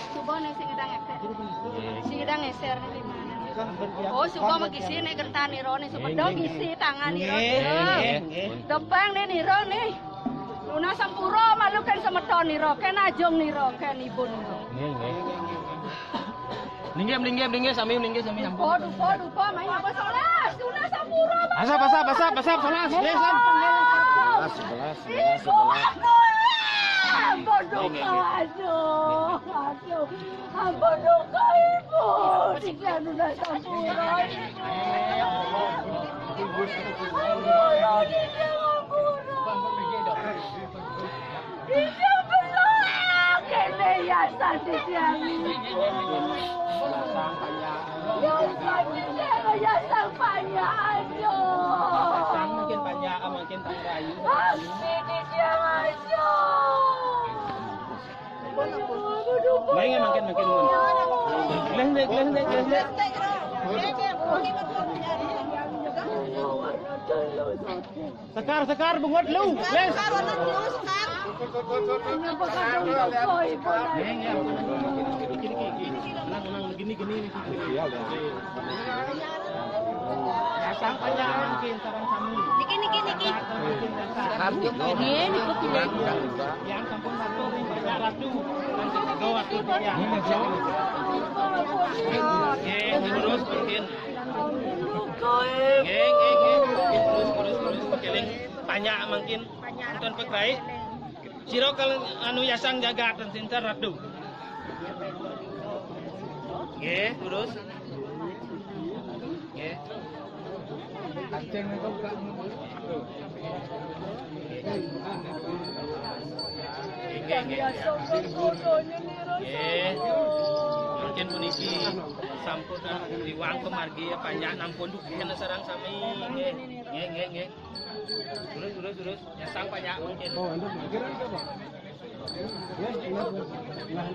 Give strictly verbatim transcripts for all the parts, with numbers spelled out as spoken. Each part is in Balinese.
Suba né sing ngidang ékté. Sing ngidang ngésér né di mana? Oh, suba mah gisi né gentan niro né, suba dong gisi tangan niro. Nggih, nggih, nggih. Depeng né niro né. Nunas sampura malu kén semeton niro, kén ajeng niro, kén ibu niro. Nggih, nggih. Linggih, linggih, linggih, sami, linggih, sami, ampun. Dupa, dupa, dupa, main apa solas? Nunas sampura, Mas. Asap, asap, asap, asap, solas. Nggih, Sam. Sebelas, sebelas, sebelas, sebelas. Ibu, aku, ampun, dupa, aduh, aduh. Ampun, dupa, Ibu. Tidak, nunas sampura, Ibu. Ampun, tidak, ampun. Ida belak kéné yasan di tiang ibu. Yasan di tiang, yasan panjak aja. Yasan mungkin panjak, mungkin tang rayu. Asli di tiang aja. Lain mungkin, mungkin. Lendek, lendek, lendek. Sekar, sekar, bungut lu. Les. Sekar, anak lu, Sekar. Niki, niki, niki. Niki, niki, niki. Ini, ini, ini. Yang sampun satu, banyak ratu. Nanti tiga waktu tiga. Oke, terus mungkin. Nggih, nggih, nggih. Terus, terus, terus. Kéling panjak mangkin. Nonton pek baik. Sira kal anu yasang jagat dan sinten ratu. Nggih, terus. Nggih. Kancing itu buka. Nggih, nggih, nggih. Nggih. Mungkin puniki sampun diwang kemargi ya, panjak nampun dugi sareng sami. Nggih. Nggih, nggih, nggih. Terus, terus, terus. Nyasang panjak mungkin. Oh, anu parkiran apa? Ya, enak. Nah.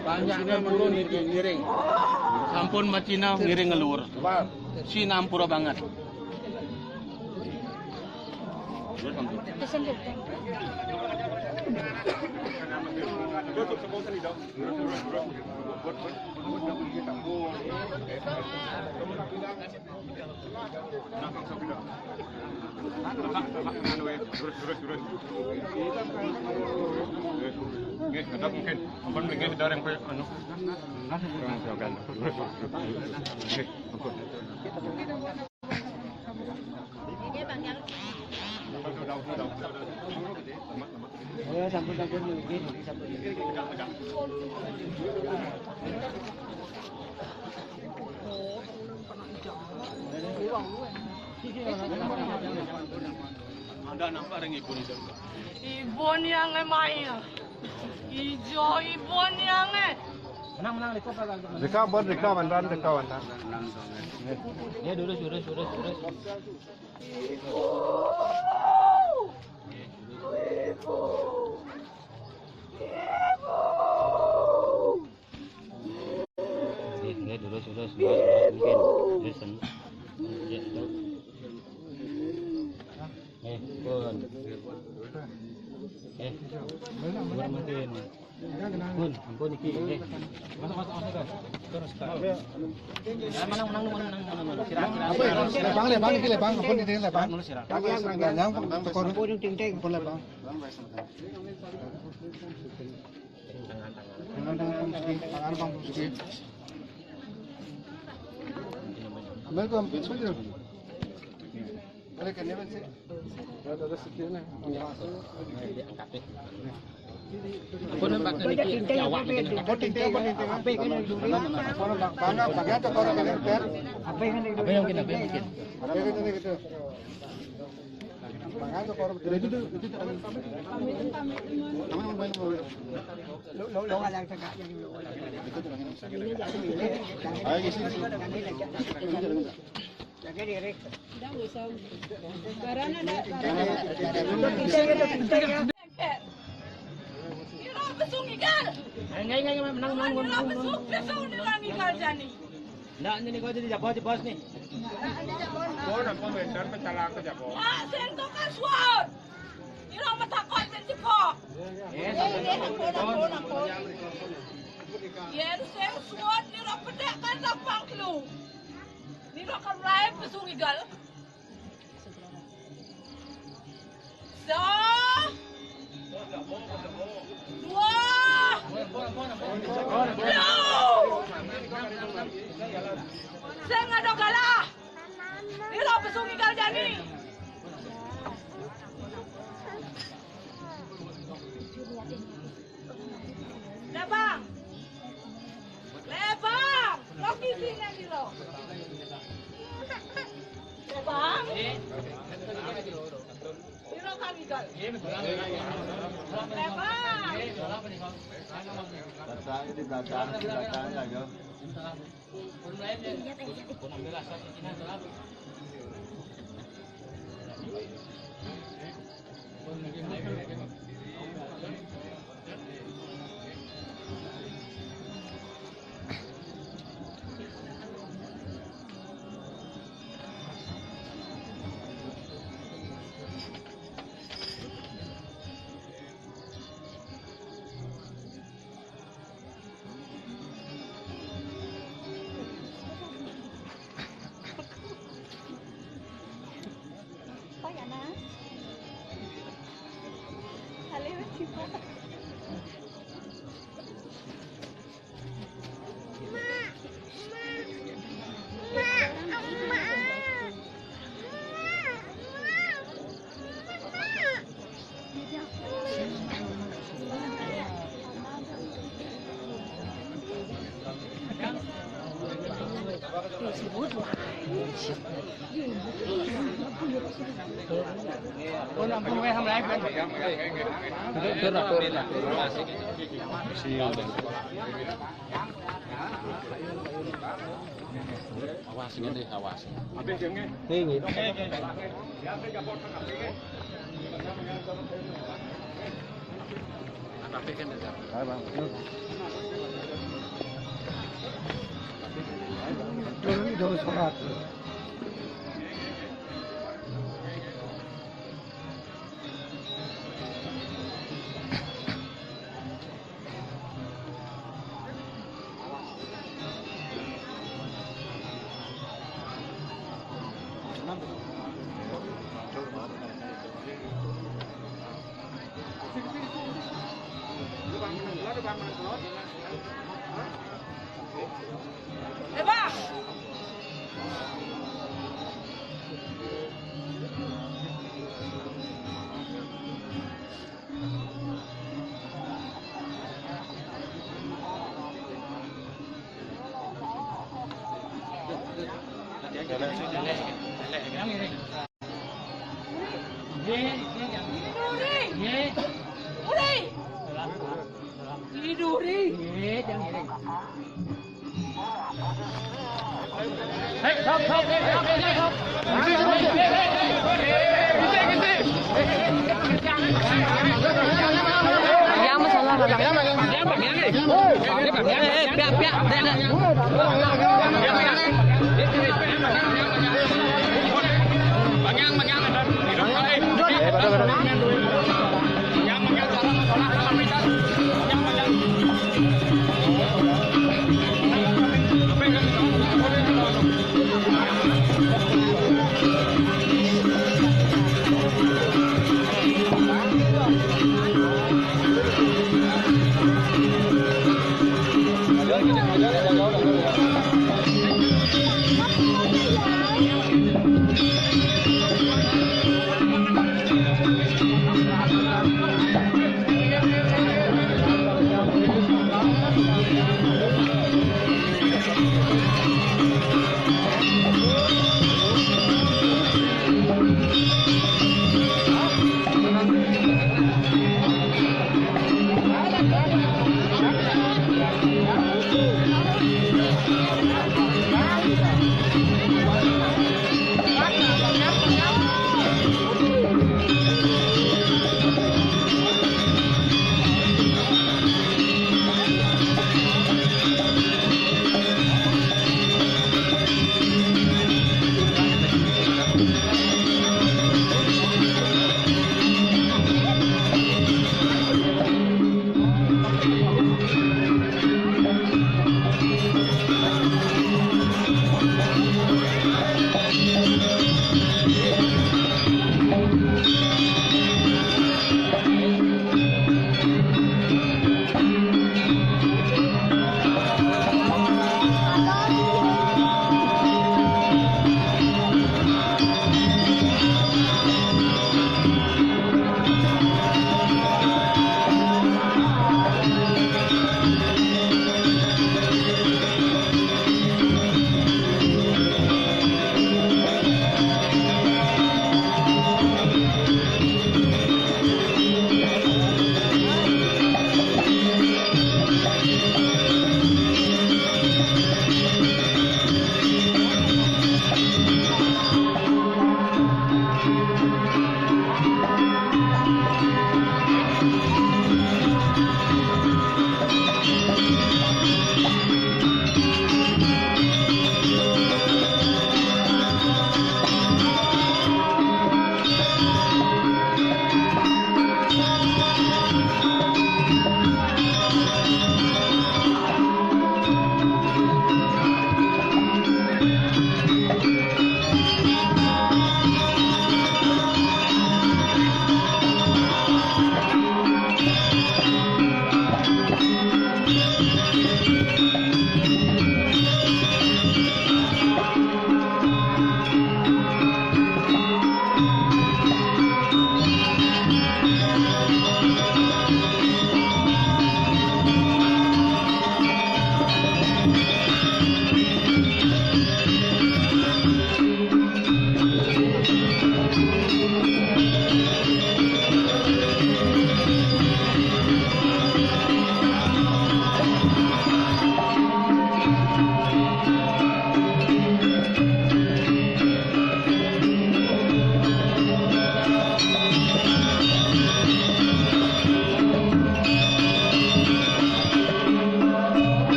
Banyak purun niki ngiring. Sampun macina ngiring ngeluar. Sinampura banget. Terus, terus, terus. Nggih, tetap mungkin. Ampun, nggih, kita orang pe-, anu. Terus, terus. Nggih, ampun. Oh, sampun, sampun, nggih, sampun. Ada nampak ring ibu ni, Dok? Ibu ni yang emai ya. Ijo ibu ni yang eh. Menang, menang, lekop agak. Deka, bon, deka, wantan, deka, wantan. Ya, lurus, lurus, lurus, lurus. Ibu. Ibu. Ampun, ampun iki. Eh. Masuk, masuk, masuk, Kak. Terus, Kak. Eh, menang, menang, menang, menang, menang, menang. Sira, sira, sira. Lebang, lebang, iki lebang, ampun iki lebang. Sira. Lebang, lebang, tekor. Ampun, ting, ting. Ampun lebang. Tangan, tangan. Tangan, tangan, Bang Suki. Ambil tuh, ambil tuh. Balik ke dia, Bang, sih. Apa yang mungkin, apa yang mungkin? Apa yang mungkin? Nggak, ini nih, kau jadi jago aja, bos nih. Kau nak komentar, pecalang ke jago. Mak, sing tukar suara. Ira matakon sing jebok. Yen sing suwet nira pedhek kan lapang telu. Nira kan lae pesu ngigal. Sa. Dua. Telu. Sing ada galah. Nira pesu ngigal jani. Labang. Labang. Lagi sini, Dilo. Labang. Dilo kami, Gal. Labang. Belakang, di belakang, di belakang, ya, yo. Awas ngene, awas. Nggih, nggih. Tapi kan ada. Ayo, Bang. Dulu itu sholat. Tiduri. Yang masalah. Eh, eh, piak, piak, piak, piak.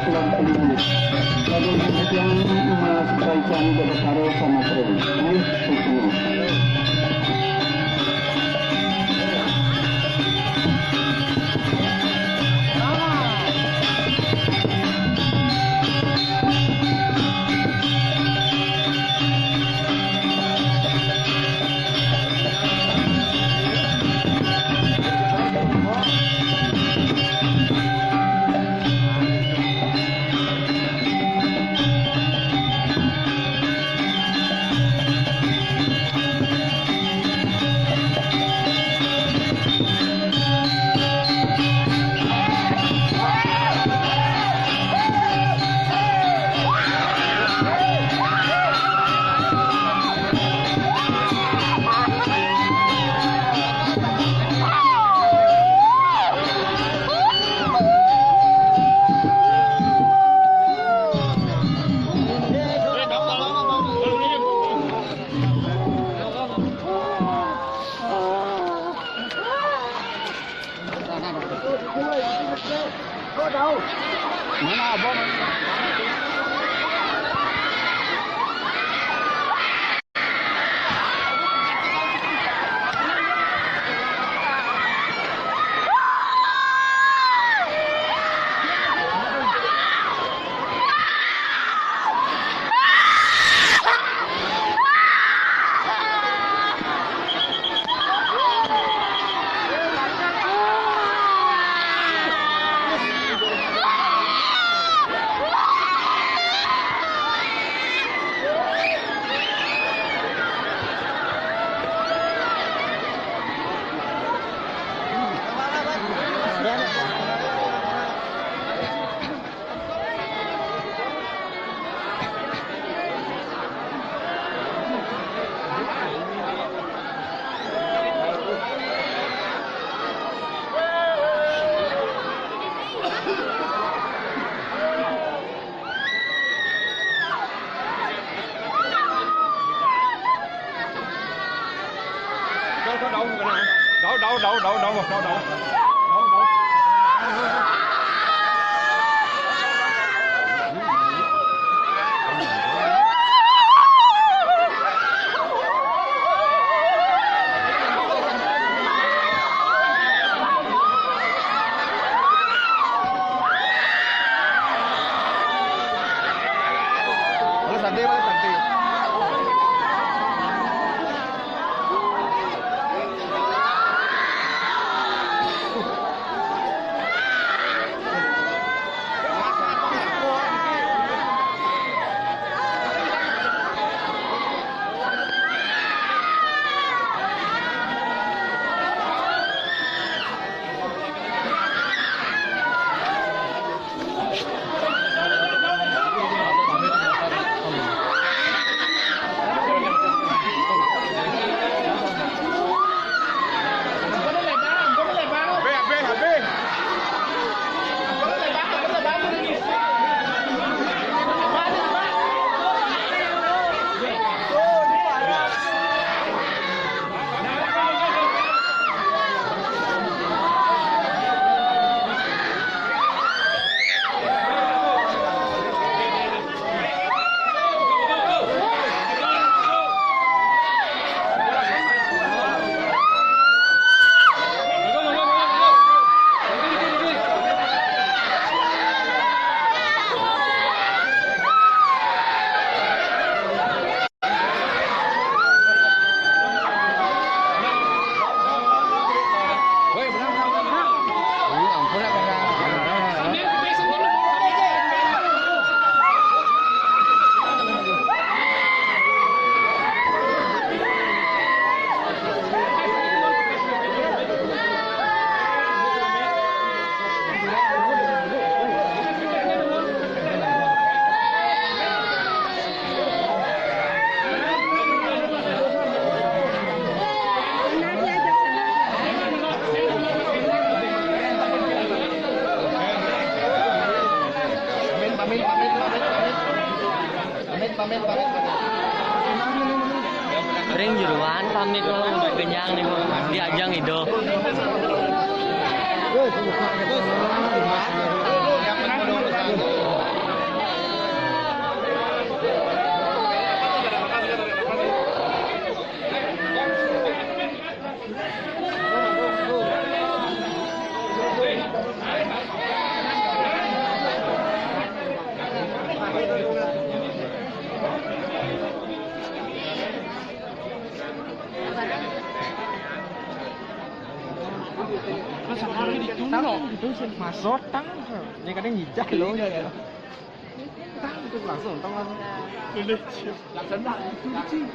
Yang menyampaikan kepada sama terus. Ayo, sukses. Balik santai, balik santai. Pamit, pamit, pamit, pamit. Pamit, pamit, pamit, pamit. Ring jeroan pamit mah, udah kenyang nih, mah. Diajang hidup. Masotang, ya kadang ngijak lo. Iya, iya. Tang, itu langsung, tang langsung. Boleh. Langsung, Pak. Langsung.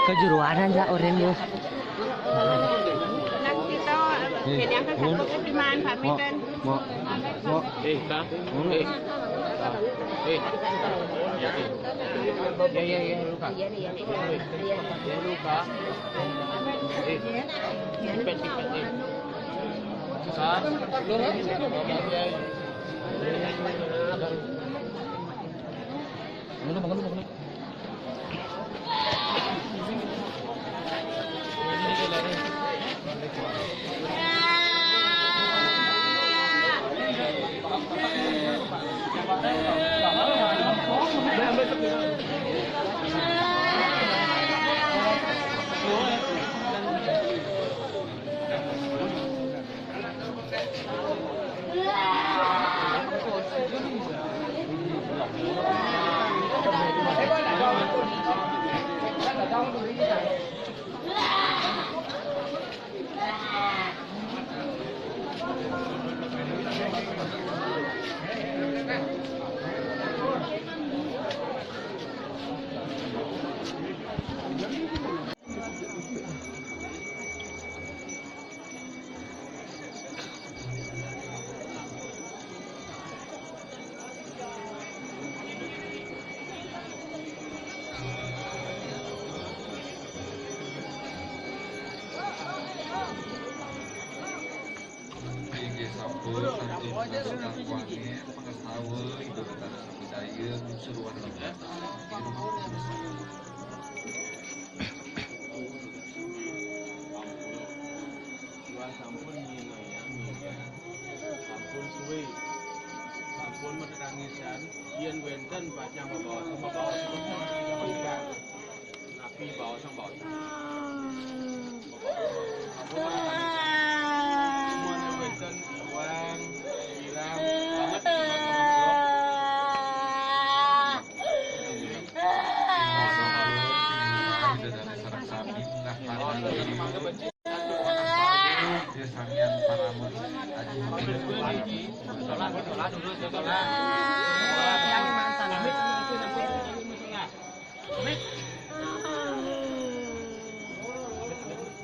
Kejuruanan ya orang ya. Nang kita, eh, jadi angkat satu ke lima, Pak Miten. Mo, mo, mo. Eh, Kak. Hmm. Eh. Eh. Ya, ya, ya, lupa. Ya, lupa. Eh. Sipet, sipet, eh. Kak. Ngomong, ya. Bangun, bangun, bangun. Inggih sampun, sampun mengasuhkan kuangin, pengetahuan, ibu kata sampun daya, unsur warna. Wah, sampun nginayang, nginayang. Sampun suwe. Sampun matetangisan. Yen wenten pacang bebaos, bebaos. Napi baos, baos. Sampun matetangisan. Mun wenten iwang, kirang, banget.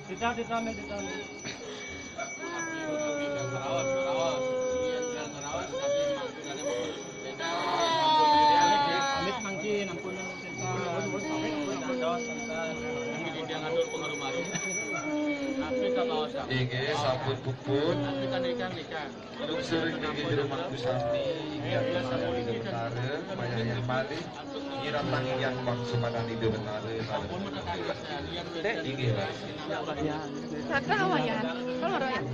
Tita, tita, tita. Amit mangkin, ampun. Inggih, sampun puput. Lungsur inggih jero mangku sami, inggih atur Ida Betara, mayah-mayah malih, nyiratang inggih wangsumaning Ida Betara, inggih, Mas. Kata Wayan, kalau Royan.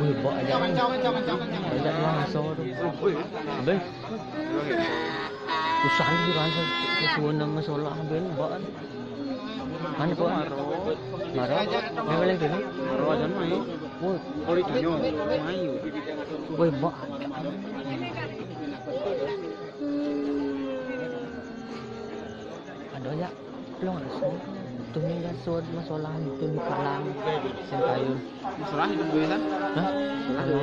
Wih, mbok aja. Aja langsung. Wih. Usah iki kan sesuwun nang masalah ben, mbok. Kan kok maro. Maro. Ya paling dene. Maro aja mai. Wih. Oli dunyo. Ayo. Wih, mbok. Aduh ya, belum langsung. Tuh ya suat masalah itu di palang. Sing kayu. Masalah itu gue kan? Hah? Anu.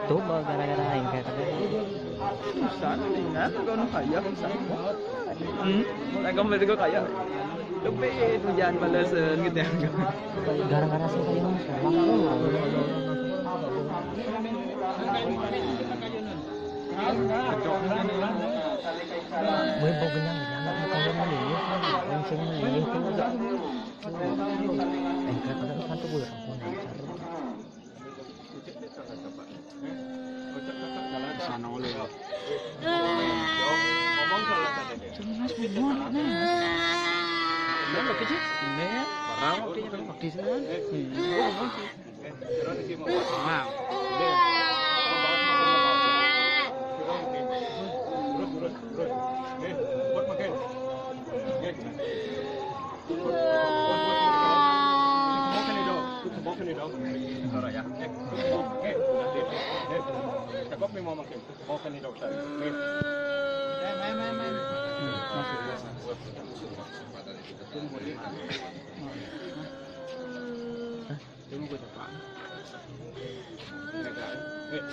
Tuh bawa gara-gara yang kayak tadi. Susah nih kan, kalau nu kaya susah. Hmm? Lah kamu itu kaya. Tapi itu jangan balasan gitu ya. Gara-gara sing kayu masalah. Gue bau kenyang-kenyang, bukan yang melilih, yang sing melilih tuh. Eh, kata satu gue, aku lancar. Sana oleh. Mas, bunuh, nah. Nah, lo kecil. Ini ya. Parah, waktunya kan waktu sana. Hmm. Oh, ngomong sih.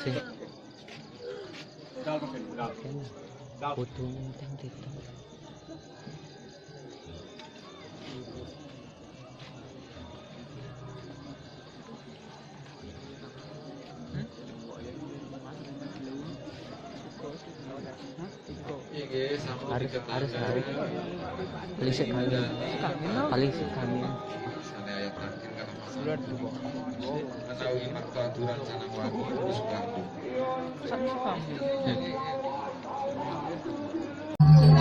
Sing. Budal, makin budal. Budal. Kudu ngenteng titik. Harus, harus, harus. Beli sik kami. Beli sik kami. Sana ayat terakhir karena pasal. Menawi makta aturan sana wajib terus bantu.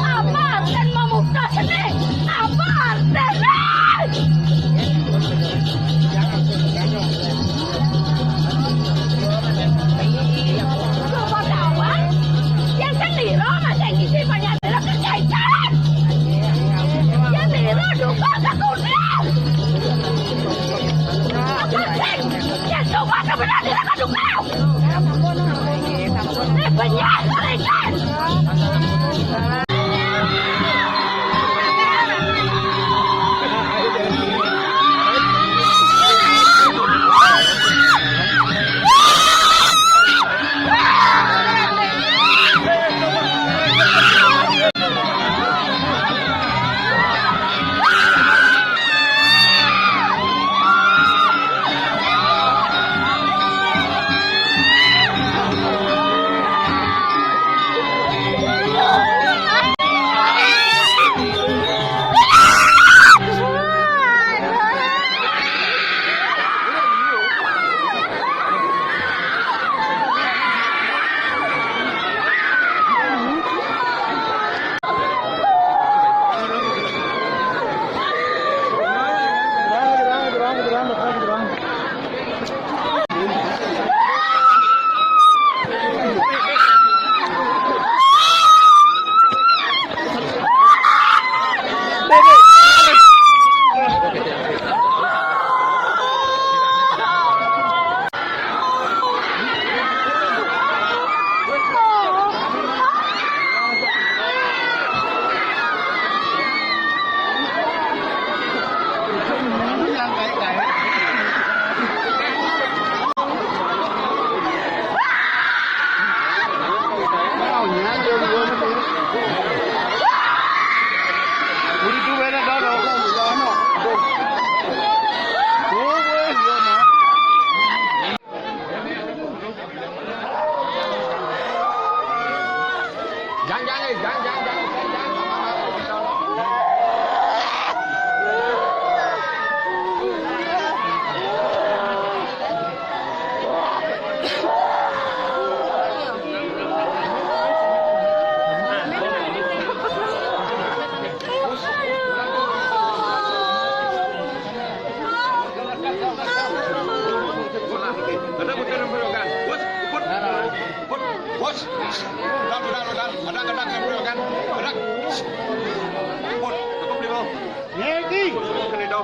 Apa artinya memukta seni? Apa artinya? Coba kawan, yang sendiri masih ngisi banyak. Lha kejaitan. Ya, tiru juga tak kuning. Apa sih? Ya, coba kebenaran tidak kuning. Eh, benyek, keringin.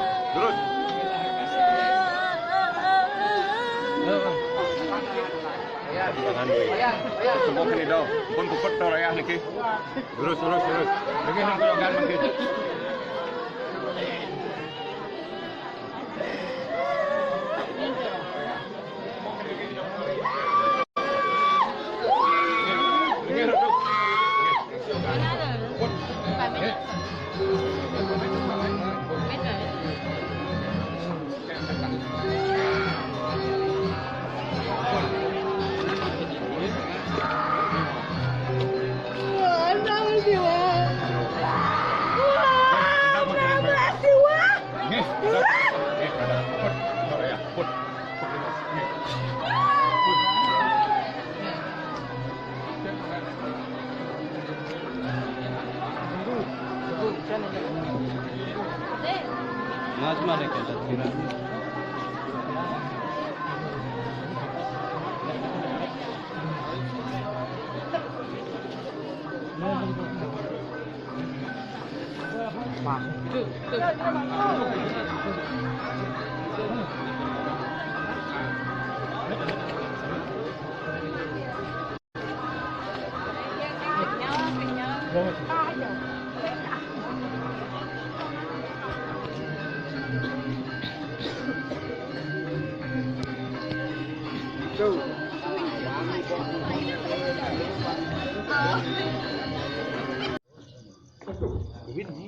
Terus. Jangan duit. Semua kena dong. Pun puput dong rayah niki. Terus, terus, terus. Niki nang keluarga niki.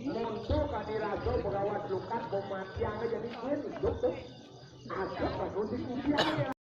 Untuk kadi raja begawan lukat pematian jadi kuen, dokter. Ada bagus di kupiah.